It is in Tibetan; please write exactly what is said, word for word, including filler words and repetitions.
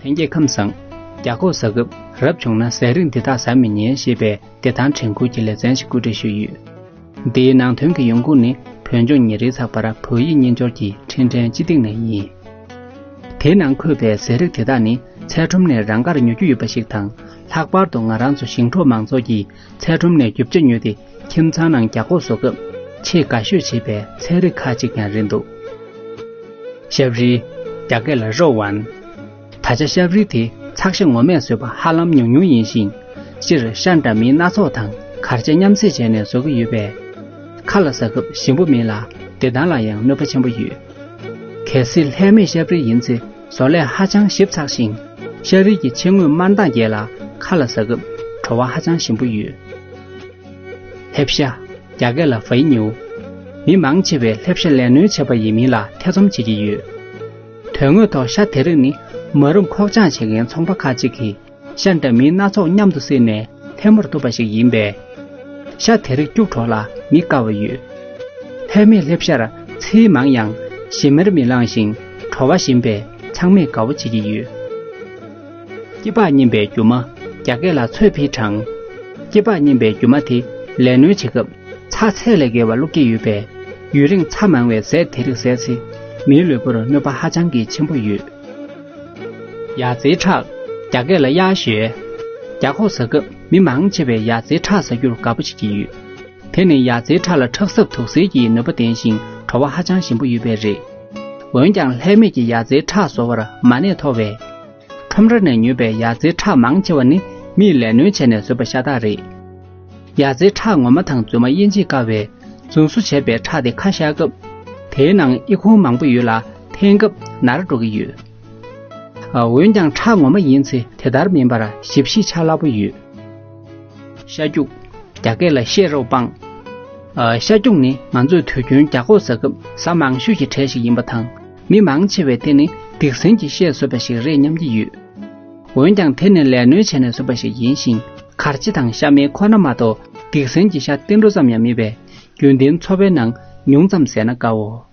ལྷན་རྒྱས་ཁམས་བཟང་། རྒྱ་ཁོག་ཟ་སྐབས་རབ་བྱུང་ན་ཟས་རིགས་འདི་དག་ཟ་མི་ཉན་ཞེས་པའི་བདེ་ཐང་དྲན་སྐུལ་གྱི་ལེ་ཚན་ཞིག་བཀོད་སྒྲིག་ཞུས་ཡོད། འདིའི་ནང་དོན་གྱི་ཡོང་ཁུངས་ནི་བོད་ལྗོངས་ཉིན་རེའི་ཚགས་པར་བོད་ཡིག་སྙན་སྦྱོར་གྱི་འཕྲིན་ཕྲན་སྤྱི་སྟེང་ནས་ཡིན། དེའི་ནང་འཁོད་པའི་ཟས་རིགས་དེ་དག་ནི་ཚལ་ཁྲོམ་ནས་རང་དགར་ཉོ་རྒྱུ་ཡོད་པ་ཞིག་དང་། ལྷག་པར་དུ་ང་རང་ཚོ་ཞིང་འབྲོག་མང་ཚོགས་ཀྱིས་ཚལ་ཁྲོམ་ནས་རྒྱུ་ཆ་ཉོས་ཏེ་ཁྱིམ་ཚང་ནང་རྒྱ་ཁོག་བཟོ་སྐབས་ཆེས་དགའ་ཤོས་བྱེད་པའི་ཚལ་རིགས་ཁག་ཅིག་ཀྱང་རེད་འདུག་ཤ་བྲི། རྒྱ་སྐད་ལ་肉丸། ད་ཆ་ཤ་བྲི་དེ་ཚགས་ཤ་ངོ་མས་བཟོས་པ་ཧ་ལམ་ཉུང་ཉུང་ཡིན་ཞིང་། སྤྱིར་ཤ་འདྲ་མིན་སྣ་ཚོགས་དང་གར་ཆ་མཉམ་བསྲེས་བྱས་ནས་བཟོ་གི་ཡོད་པས། ཁ་ལ་ཟ་སྐབས་ཞིམ་པོ་མིན་ལ་བདེ་ཐང་ལ་ཡང་གནོད་པ་ཆེན་པོ་ཡོད། གལ་སྲིད་ལྷད་མེད་ཤ་བྲི་ཡིན་ཚེ་བཟོ་ལས་ཧ་ཅང་ཞིབ་ཚགས་ཤིང་། ཤ་རིགས་ཀྱི་ཕྱེ་དངོས་དམར་མདངས་རྒྱས་ལ་ཁ་ལ་ཟ་སྐབས་བྲོ་བ་ཧ་ཅང་ཞིམ་པོ་ཡོད། ལྷེབ་ཤ། རྒྱ་སྐད་ལ་བའི་ཉིའུ། མི་མང་ཆེ་བས་ལྷེབ་ཤ་ལས་སྣོན་བྱས་པ་ཡིན་མིན་ལ་ཐེ་ཚོམ་བྱེད་ཀྱི་ཡོད། དོན་དངོས་ཐོག་ཤ་དེ་རིགས་ནི་མ་རུམ་ཁོག་བཅངས་བྱེད་མཁན་ཚོང་པ་ཁག་ཅིག་གིས་ཤ་འདྲ་མིན་སྣ་ཚོགས་མཉམ་དུ་བསྲེས་ནས་ལྷེབ་མོར་གཏུབ་པ་ཞིག་ཡིན་པས། ཤ་དེ་རིགས་སྐྱུག་བྲོ་ལ་མི་དགའ་བ་ཡོད། ལྷེབ་མེད་ལྷེབ་ཤར་ཚིལ་མང་ཡང་ཞིམ་མེར་མི་ལངས་ཤིང་བྲོ་བ་ཞིམ་པས་ཚང་མས་དགའ་བོ་བྱེད་ཀྱི་ཡོད། སྐྱི་པགས་རྙིང་པའི་རྒྱུ་མ། རྒྱ་སྐད་ལ་ཚོས་ཕིའི་གྲང་། སྐྱི་པགས་རྙིང་པའི་རྒྱུ་མ་དེ་ལས་སྣོན་བྱེད་སྐབས་ཚྭ་ཚད་ལས་བརྒལ་བ་བླུགས་ཀྱི་ཡོད་པས། ཡུན་རིང་ཚྭ་མང་བའི་ཟས་དེ་རིགས་ཟས་ཚེ་མིའི་ལུས་པོར་གནོད་པ་ཧ་ཅང་གི་ཆེན་པོ་ཡོད། ཡ་རྩེའི་ཁྲག། རྒྱ་སྐད་ལ་གཡག་ཞོལ། རྒྱ་ཁོག་ཟ་སྐབས་མི་མང་ཆེ་བས་ཡ་རྩེའི་ཁྲག་ཟ་རྒྱུར་དགའ་པོ་བྱེད་ཀྱི་ཡོད། དེ་ནི་ཡ་རྩེའི་ཁྲག་ལ་ཁྲག་སྲབ་དུག་སེལ་གྱི་ནུས་པ་ལྡན་ཞིང་བྲོ་བ་ཧ་ཅང་ཞིམ་པོ་ཡོད་པས་རེད། འོན་ཀྱང་ལྷད་མེད་ཀྱི་ཡ་རྩེའི་ཁྲག་བཟོ་བར་མ་གནས་མཐོ་བས། ཁྲོམ་ར་ནས་ཉོས་པའི་ཡ་རྩེའི་ཁྲག་མང་ཆེ་བ་ནི་མིས་ལས་སྣོན་བྱས་ནས་བཟོས་པ་ཤ་སྟག་རེད། ཡ་རྩེའི་ཁྲག་ངོ་མ་དང་རྫུན་མ་དབྱེ་འབྱེད་དཀའ་བས། རྫུན་བཟོ་བྱས་པའི་ཁྲག་དེ་ཁ་བཞག་སྐབས། དེའི་ནང་ཨི་ཁུང་མང་པོ་ཡོད་ལ་འཐེན་སྐབས་ནར་འགྲོ་གི་ཡོད། འོན་ཀྱང་ཁྲག་ངོ་མ་ཡིན་ཚེ་དེ་ལྟར་མིན་པར་ཞིབ་ཞིབ་ཆ་ལྷག་པོ་ཡོད། ཤ་རྒྱུག་རྒྱ་སྐད་ལ་ཤེས་རོགས་སྤང་། ཤ་རྒྱུག་ནི་ང་ཚོས་དུས་རྒྱུན་རྒྱ་ཁོག་ཟ་སྐབས་ཟ་མང་ཤོས་ཀྱི་གྲས་ཤིག་ཡིན་པ་དང་། མི་མང་ཆེ་བས་དེ་ནི་སྡིག་སྲིན་གྱི་ཤས་བཟོས་པ་ཞིག་རེད་སྙམ་གྱི་ཡོད། འོན་ཀྱང་དེ་ནི་ལས་སྣོན་བྱས་ནས་བཟོས་པ་ཞིག་ཡིན་ཞིང་། གར་ཆ་དང་ཤ་མེད་ཁོ་ན་མ་གཏོགས་སྡིག་སྲིན་གྱི་ཤ་ཏིལ་འབྲུ་ཙམ་ཡང་མེད་པས། རྒྱུན་ལྡན་འཚོ་བའི་ནང་ཉུང་ཙམ་ཟས་ན་དགའ་འོ།